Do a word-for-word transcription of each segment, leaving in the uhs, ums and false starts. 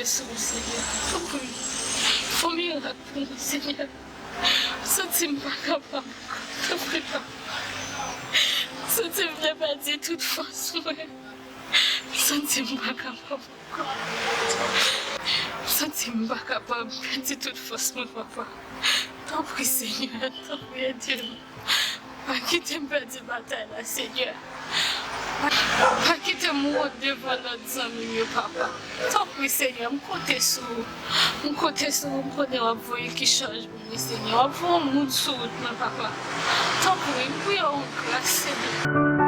Sou mwen, Senyè. Tanpri, fè yon mirak pou mwen, Senyè. M santi m pa kapab ankò. Tanpri, papa. M santi m vle pèdi tout fòs mwen. M santi m pa kapab ankò. M santi m pa kapab pèdi tout fòs mwen, papa. Tanpri, Senyè, tanpri, ede m. Pa kite m pèdi batay la, Senyè. Pa, pa kite m wont devan lòt zanmi m yo, papa. Tanpri, Senyè, m konte sou ou. M konte sou ou, m konnen w ap voye ki chaj pou mwen, Senyè. W ap voye yon moun sou wout mwen, papa. Tanpri, m priye w yon gras, Senyè.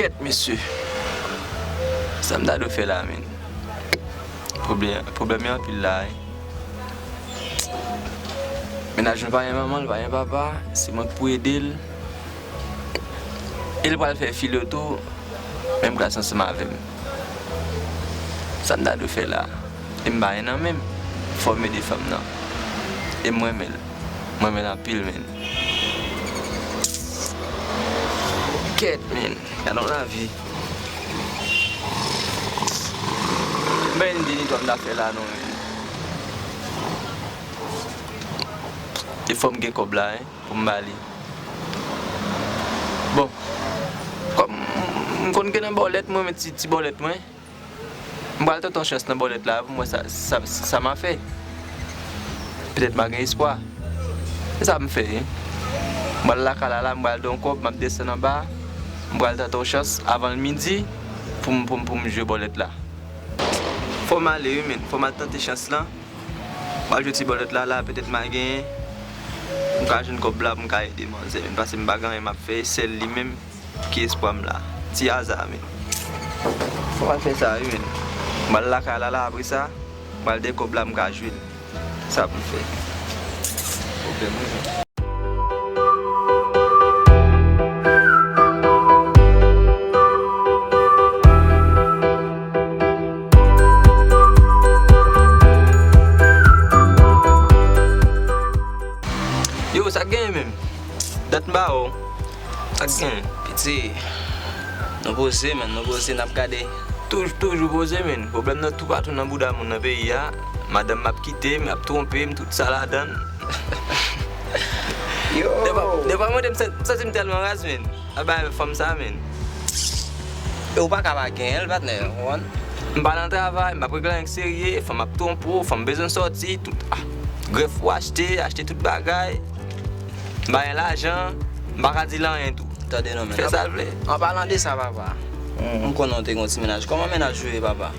Kèt, mesye. Sa m ta dwe fè la, menn? Pwoblè-, pwoblèm yo anpil la, wi. Mennaj mwen pa gen manman, l pa gen papa, se mwen k pou ede l. E l pral fè filo tou, menm klas ansanm avè m. Sa m ta dwe fè la? E m pa gen nan men m. Fò m ede fanm nan. E m renmen l. M renmen l anpil, menn. Kèt, menn. Gad yon lavi. M pa gen ide ni twa m ta fè la non, menn. E fò m gen kòb la, wi, pou m ba li. Bon, kòm m konn gen nan bòlèt mwen, men ti, ti bòlèt mwen, m pral tante yon chans nan bòlèt la pou m wè sa, sa, sa m a fè. Petèt m a gen espwa. Se sa m fè, wi. M pral lakay la la, m pral gen yon kòb, m ap desann anba, m pral tante yon chans avan l midi pou m, pou m, pou m jwe bòlèt la. Fò m ale, wi, menn. Fò m al tante chans lan. M al jwe ti bòlèt la, la, petèt m a genyen. M ka jwenn kòb la pou m ka ede manzè, menn, paske m pa gen anyen m ap fè, e sèl li menm ki espwa m la. Ti aza, menn. Fò m al fè sa, wi, menn. M al lakay la, la, apre sa, m al gen kòb la, m ka jwe l. Sa pou m fè. Pwoblèm, wi, menn. Yo, sa k genyen menm? Dat m pa wè w. Sa k genyen? Piti, nou poze, menn, nou poze, n ap gade. Touj-, toujou poze, menn. Pwoblèm nan toupatou nan bouda moun nan peyi a. Madanm m ap kite m, y ap twonpe m, tout sa ladan l. Yo! Defwa, defwa, mwen, m san-, m santi m tèlman raz, menn. A bay fanm sa, menn. E ou pa ka pa genyen l, patnè, ou konprann? M pa nan travay, m ap regle anyen k serye, fanm ap twonpe w, fanm bezwen sòti, tout, ah, grèf ou achte, achte tout bagay. M pa gen lajan, m pa ka di l anyen tou. Tande non, men. Fè sa l vle. An palan de sa, papa, m konnen w te gen yon ti mennaj. Kòman mennaj ou ye, papa?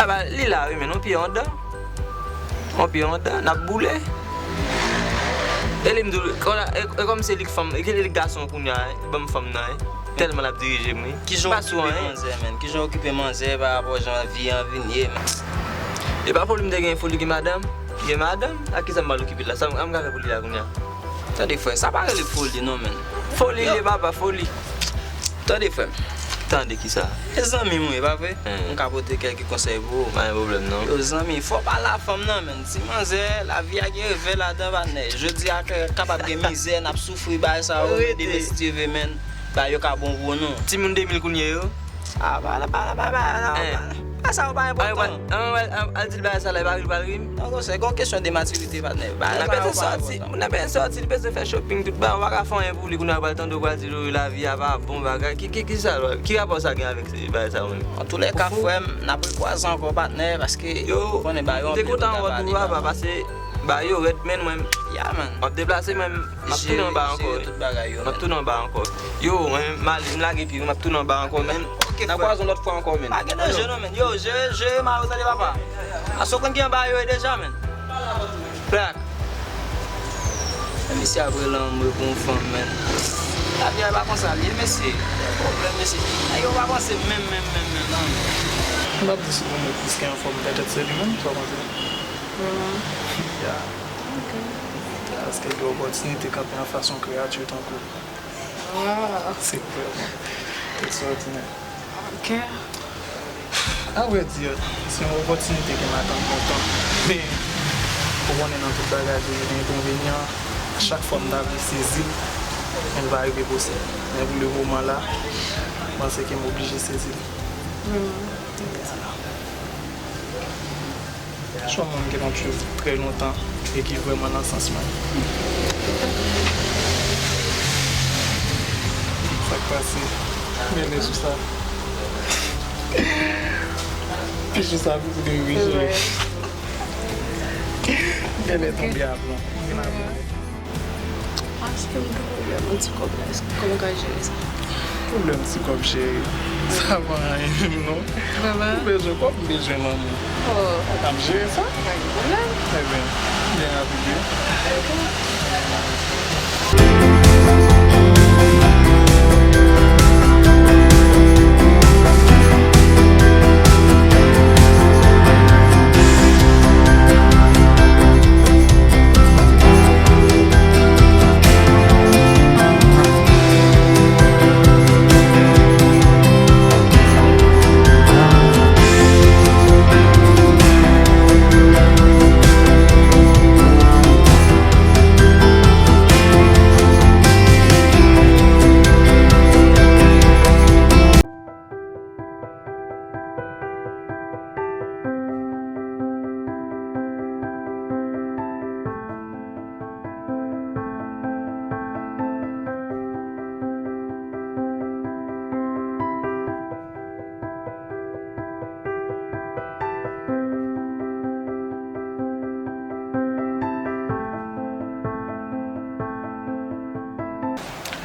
Aba, li la, wi, men yon pye anndan. Yon pye anndan, n ap boule. E li m di w, e, e kòm se li k fanm, e li k gason kounye a, e, ban m fanm nan, e. Tèlman l ap dirije m, wi. Kijan w okipe manzè, menn? Kijan w okipe manzè pa rapò jan vi an vin ye, menn? E pa foli m te gen, foli gen madanm. Gen madanm, ak kisa m pral okipe l la? Sa m, sa m ka fè pou li la kounye a? Tande, frè, sa pa rele foli non, menn. Foli li ye, papa, foli. Tande, frè m. Tande kisa? E zanmi m, wi, pa vre? M ka pote kèlke konsèy pou ou. Pa gen pwoblèm, non. Yo, zanmi, fò w pale a fanm nan, menn. Ti manzè, lavi a gen revè ladan, patnè. Jodi a, kapab gen mizè, n ap soufri, bagay sa yo, men demen si Dye vle, menn, bagay yo ka bon pou nou. Timoun de mil kounye yo? Ah, pa la, pa la, pa la, pa la, pa la. Sa yo pa enpòtan. Al di l bagay sa la, li pa ri, li pa ri. Non, se yon kesyon de matirite, patnè. Bagay sa yo pa enpòtan. Moun nan bezwen sòti, li bezwen fè shopping, tout bagay. Ou pa ka fè anyen pou li, kounye a ou pral tande, ou pral di l, lavi a pa bon bagay. Ki, ki, ki sa, ki rapò sa gen avèk bagay sa yo menm? Antoulèka, frè m, n ap rekwaze ankò, patnè, paske ou konnen bagay yo anpil, ou ta pale, papa, pase bagay yo rèd, men mwen, m ap deplase, men m ap tounen anba ankò. M ap tounen anba ankò. Yo, mwen, m ale, m lage pye, m ap tounen anba ankò, men n a kwaze yon lòt fwa ankò, men. Pa gen danje non, men. Yo, jere, jere ma yo, tande, papa. Aso konn ki anba yo ye deja, men. Plak. Mesye ap rele anmwe pou yon fanm, men. Lavi a pa konsa l ye, mesye. Pwoblèm, mesye. Nèg yo pa panse menm, menm, menm, menm, non. M p ap di si yon moun plis ke anfòm, petèt se li menm, sa w panse? Vrèman? Ya. Ok. Paske gen opòtinite kanpe anfas yon kreyati tankou w. Wow. Se vrèman ekstraòdinè. Ok. Avrèdi, se yon opòtinite ke m atann lontan. Men, ou konnen nan tout bagay toujou gen enkonvenyan. Chak fwa m ta vle sezi l, men l pa rive posib. Men pou le moman la, m panse ke m oblije sezi l. Vrèman. Se yon moun ke m ap swiv trè lontan e ki vrèman nan sans mwen. Sa k pase? Mele sou sa. Pichou sa pou de wi, cheri. Mele tonbe a plon. Achte m tou pwoblèm, yon ti kòb la, èske kòman w ka jere sa? Pwoblèm ti kòb, cheri. Sa pa anyen menm non. Vrèman? M bezwen kòb, m bezwen lanmou. Oh. M ap jere sa. Pa gen pwoblèm. Ebyen, byen rapid wi. Ok.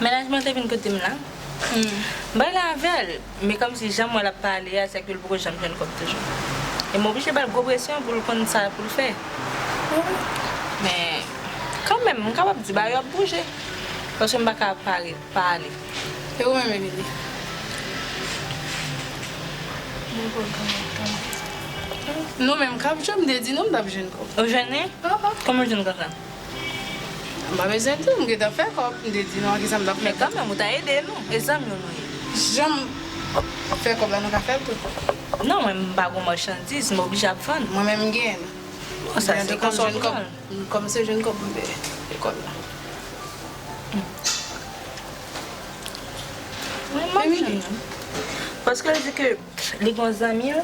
Mennaj mwen te vin kote m la. M pale avè l, men kòmsi jan m wè l ap pale a, sèke l poko janm jwenn kòb toujou. E m oblije ba l gwo presyon pou l konn sa pou l fè. Men, kanmenm, m kapab di bagay yo ap bouje. Paske m pa ka pare, pa ale. E ou menm, Emily? Nou menm k ap jwe, m te di nou m t ap jwenn kòb. Ou jwenn li? Konbyen w jwenn konsa? M pa bezwen di w, m gentan fè kòb. M te di nou a kisa m t ap fè kòb. Men kanmenm, ou ta ede nou. E zanmi w nou ye. Jan m fè kòb la, nou ka fè l tou. Non, mwen, m pa gon machandiz, m oblije ap vann. Mwen menm, m genyen l. Bon, sa se kòb ou pran. Kòm se jwenn kòb m te lekòl la. Mwen, m ap jwenn li. Paske l di ke li gon zanmi l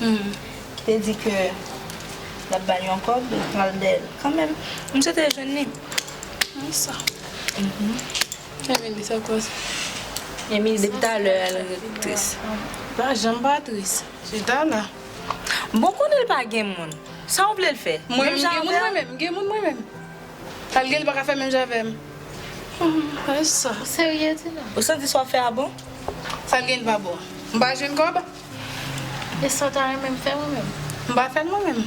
ki te di ke l ap ba l yon kòb, li pral dèyè l. Kanmenm, m swete jwenn li. Sa. Emily, sa k pase? Emily, depi talè, l ret tris. Pa janm pa tris. Chita la. Bon, konnen l pa gen moun. Sa w vle l fè? Mwen menm, m gen moun mwen menm, m gen moun mwen menm. Sa l gen, li pa ka fè menm jan avè m. Hmm, e sa. Ou serye, Tina? Ou santi sa w fè a bon? Sa l gen, li pa bon. M pa jwenn kòb? E sa w ta renmen m fè mwen menm? M pa fè l mwen menm.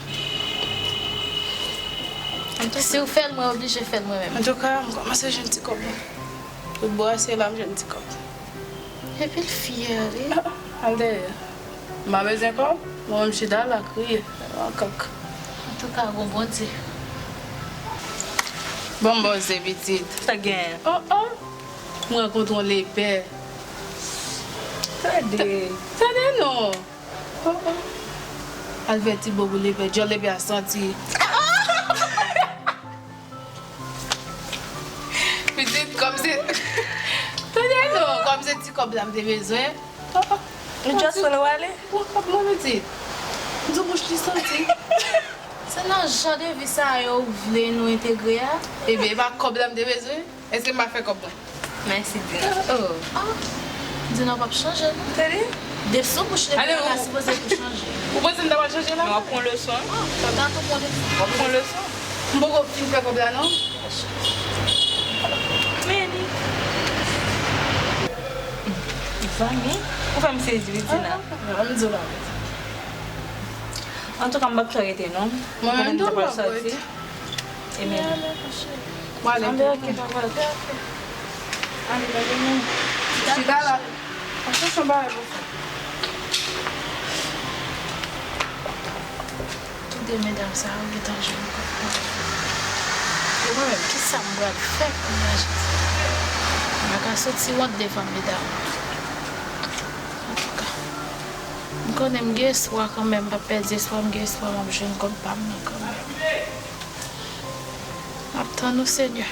Si w fè l, mwen oblije fè l mwen menm. Antouka, m kòmanse jwenn ti kòb la. Tout bò a, se la m jwenn ti kòb. Epi l fyè, wi. Ah, al dèyè. M pa bezwen kòb, mwen menm chita la kriye. Makak. Antouka, gon Bondye. Bon, bon, se pitit. Sa gen? Oh, oh. M rankontre yon lepè. Tande. Tande non. Oh, oh. Al fè ti bo pou lepè. Djòl lepè a santi. Pitit, kòm se, tande non, kòm se ti kòb la m te bezwen. Oh, oh. Ou just wè l w ale? Pran kòb mwen pitit. M di w bouch li santi. Se nan jan de vi sa yo ou vle nou entegre a? Ebyen, e pa kòb la m te bezwen. Èske m pa fè kòb mwen? Mèsi, Dina. Oh. Ah, Dina p ap chanje, non? Tande? De sou bouch li la sipoze pou chanje. Ou panse m ta pral chanje la? W ap pran leson. Ah, tata tou pran leson. W ap pran leson. M poko fin fè kòb la, non. Men li. Zanmi, ou fè m sezi, wi, Dina. Ah, m di w la. Antouka, m p ap twò rete, non. Mwen menm tou, m p ap rete. E men. Mwen ale. Anben, ok, papa, ok, ok. Ale, ale, men. Chita la. An chèche yon bagay pou fè. Tou de medam sa yo gentan jwenn kòb. E mwen menm, kisa m pral fè kounye a, Jezi? M pa ka soti wont devan medam. Antouka. M konnen m gen espwa kanmenm, m p ap pèdi espwa, m gen espwa m ap jwenn kòb pa m nan kanmenm. M ap tann ou, Senyè.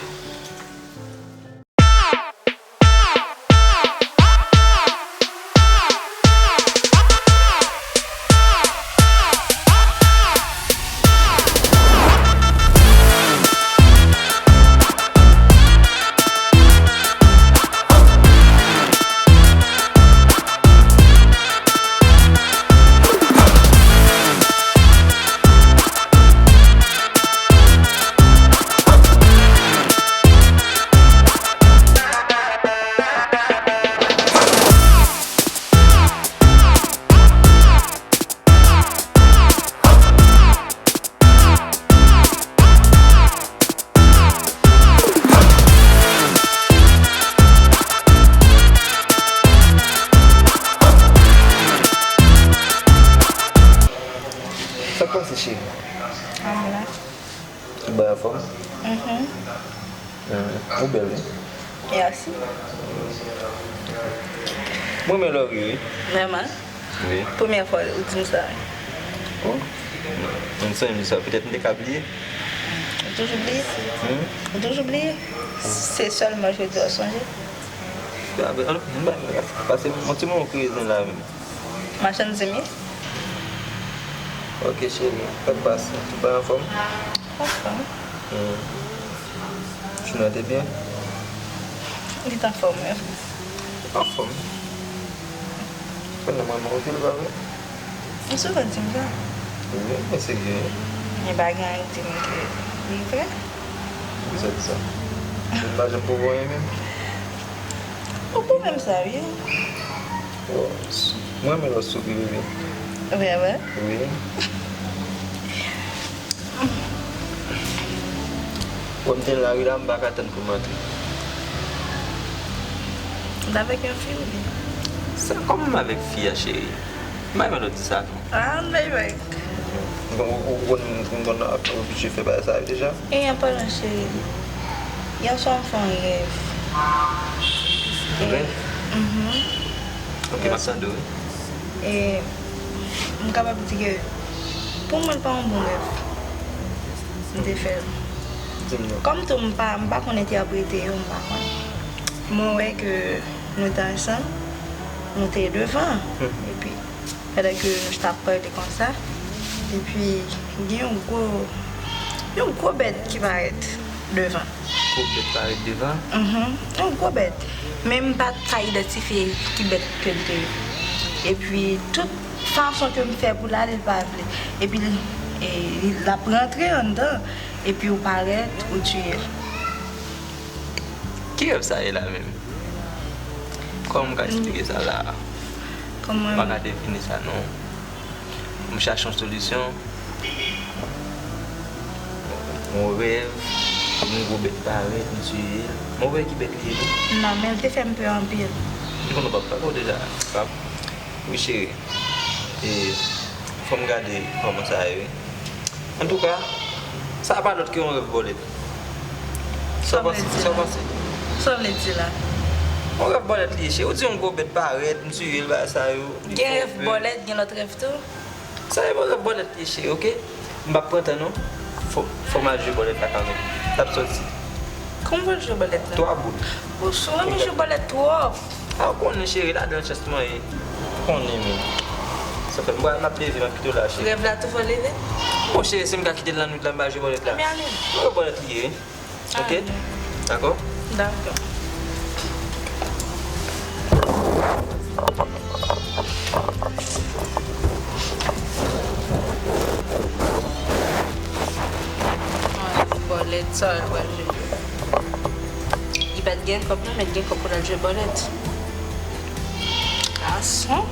Sa k pase, cheri? Ann la. Ou bay anfòm? Mhm. Hmm, ou bèl, wi. Mèsi. Mwen renmen lè w ri, wi. Vrèman? Wi. Premyè fwa ou di m sa, wi. Oh. Mwen santi m di sa, petèt m te ka bliye. Ou toujou bliye? Hmm? Ou toujou bliye? Se sèlman jodi a w sonje? Ba, ba, ann, ann, ba, pase yon ti moman w kreye zen la menm. Machann zen m ye. Ok, cheri, sa k pase? Ou pa anfòm? Anfòm. Hmm. Jounen an te byen? Li t anfòm, wi. Anfòm? Kounye a m renmen w anpil, pa vre? Ou souvan di m sa. Wi, men serye. Men pa gen anyen ki di m ke li vre. Poukisa w di sa? Ou pa janm pwouve w renmen m? Ou pwouve m sa, wi. Oh, mwen renmen lè w souri, bebe. Vrèman? Wi. Wè m te lari la, m pa ka tann pou m antre. Ou t avèk yon fi, wi? Sa, kòman m avèk fi a, cheri? M pa renmen lè w di sa, non. Ah, ann bay vag. Ou, ou, ou konn, ou konn abitye fè bagay sa yo deja? E an palan, cheri, yè swa m fè yon rèv. Rèv? Mhm. Ok, m ap tande w, wi. E m kapab di ke pou mwen, l pa yon bon rèv. M te fè l. Di m non. Kòm tou, m pa, m pa konn entèprete yo, m pa konn. Mwen wè ke nou te ansanm, nou te devan. Hmm. Epi, pandan ke nou chita ap pale konsa, epi gen yon gwo, yon gwo bèt ki parèt devan. Gwo bèt parèt devan? Mhm. Yon gwo bèt. Men m pa t ka idantifye ki bèt ke l te ye. Epi, tout fason ke m fè pou l ale, l pa vle. Epi, l, e, l ap rantre anndan, epi ou parèt, ou tiye l. Ki rèv sa ye la menm? Kòman m ka eksplike sa la a? Kòman? M pa ka defini sa, non. M chache yon solisyon. Yon rèv, yon gwo bèt parèt, m tiye l. M wè ki bèt li ye tou. Non, men l te fè m pè anpil. M konnen w p ap frape w deja, frap. Wi, cheri. E, fò m gade kòman sa ye, wi. Antouka, sa pa lòt ke yon rèv bòlèt. Sa w panse? Sa w panse? Sa w vle di la? Yon rèv bòlèt li ye, cheri. Ou di yon gwo bèt parèt, m tiye l, bagay sa yo. Gen rèv bòlèt, gen lòt rèv tou. Sa e yon rèv bòlèt li ye, cheri, oke? M p ap pran tan, non. Fò, fò m al jwe bòlèt la kanmenm. L ap sòti. Kòman w pral jwe bòlèt la? Twa boul. Ou sou renmen jwe bòlèt twòp. A, ou konnen, cheri, ladan chans mwen ye. Konnen men. Sa fè m pral m ap leve, m ap kite w la, cheri. Rèv la tou fò leve? Bon, cheri, si m ka kite l nan nwit la, m pa jwe bòlèt la. Anben ale. Wi, bòlèt li ye, wi. Ok? Dakò. Dakò. Bòlèt sa, l pral jwe. Li pa t gen kòb non, men l gen kòb pou l al jwe bòlèt. Gason.